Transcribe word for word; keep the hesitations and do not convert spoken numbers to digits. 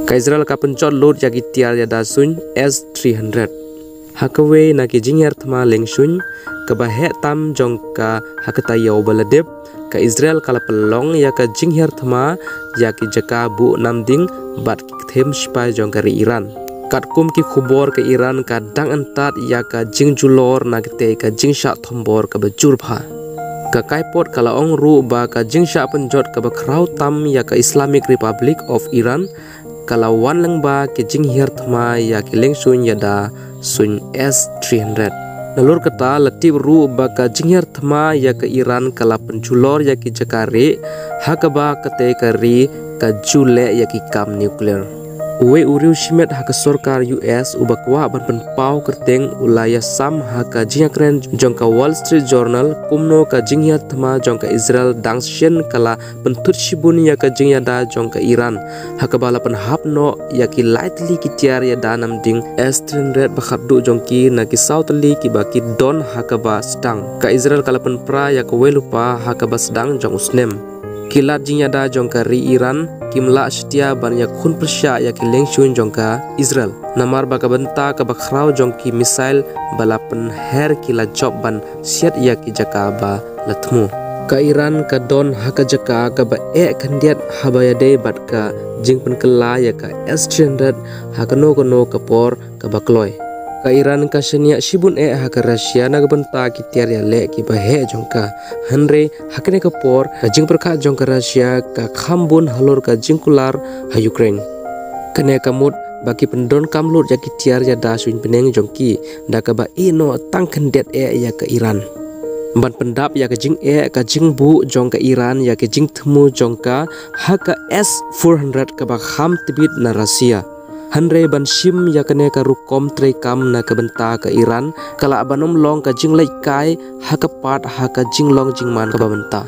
Ka Israel ka pynjot lut ïa ki tiar ïada suiñ S three hundred. Ha kawei na ki jinghiar thma liengsuiñ kaba heh tam jong ka ha ka taïew ba la dep, ka Israel ka la pynlong ïa ka jinghiar thma ïa ki jaka buh namding bad ki kthem sipai jong ka ri Iran. Katkum ki khubor, ka Iran ka dang antad ïa ka jingjulor na katei ka jingshah thombor kaba jur bha. Ka Kaipot ka la ong ruh ba ka jingshah pynjot kaba khraw tam ïa ka Islamic Republic of Iran ka la wan lyngba ki jinghiar thma ïa ki liengsuiñ ïada suiñ S three hundred. Nalor kata, la tip ruh ba ka jinghiar thma ïa ka Iran ka la pynjulor ïa ki jaka rieh ha kaba katei ka ri ka ju leh ïa ki kam nuclear. Uwei u riewshimet ha ka sorkar U S uba kwah ban pynpaw kyrteng u la ïasam ha ka jingïakren jong ka Wall Street Journal kumno ka jinghiar thma jong ka Israel dang shen ka la pynthut shibun ïa ka jingïada jong ka Iran, ha kaba la pynhap noh ïa ki lai tylli ki tiar ïada namding S three hundred ba khatduh jong ki na ki saw tylli kiba ki don ha kaba sdang. Ka Israel ka la pynpra ïa kawei lypa ha kaba sdang jong u snem. Ki lad jingïada jong ka ri Iran kim lah shtia ban ïakhun pyrshah ïa ki liengsuiñ jong ka Israel, namar ba ka bynta kaba khraw jong ki missile ba la pynher ki la jop ban siat ïa ki jaka ba la thmu. Ka Iran ka don ha ka jaka kaba eh khyndiat haba ïadei bad ka jingpynkylla ïa ka S three hundred ha kano kano ka por kaba kloi. Ka Iran ka shaniah shibun eh ha ka Russia na ka bynta ki tiar ïaleh kiba heh jong ka. Hynrei ha kane ka por, ka jingpyrkhat jong ka Russia ka kham bun halor ka jingkular ha Ukraine. Kane ka mut ba ki pyndonkam lut ïa ki tiar ïada suiñ bneng jong ki da kaba ïehnoh tang khyndiat eh ïa ka Iran. Ban pyndap ïa ka jingeh ka jingbuh jong ka Iran ïa ka jingthmu jong ka ha ka S four hundred kaba kham tbit na Russia. Hynrei ban shim ïa kane ka rukom treikam na ka bynta ka Iran ka lah ban ym long ka jingleit kai ha ka pat ha ka jinglong jingman kaba mynta.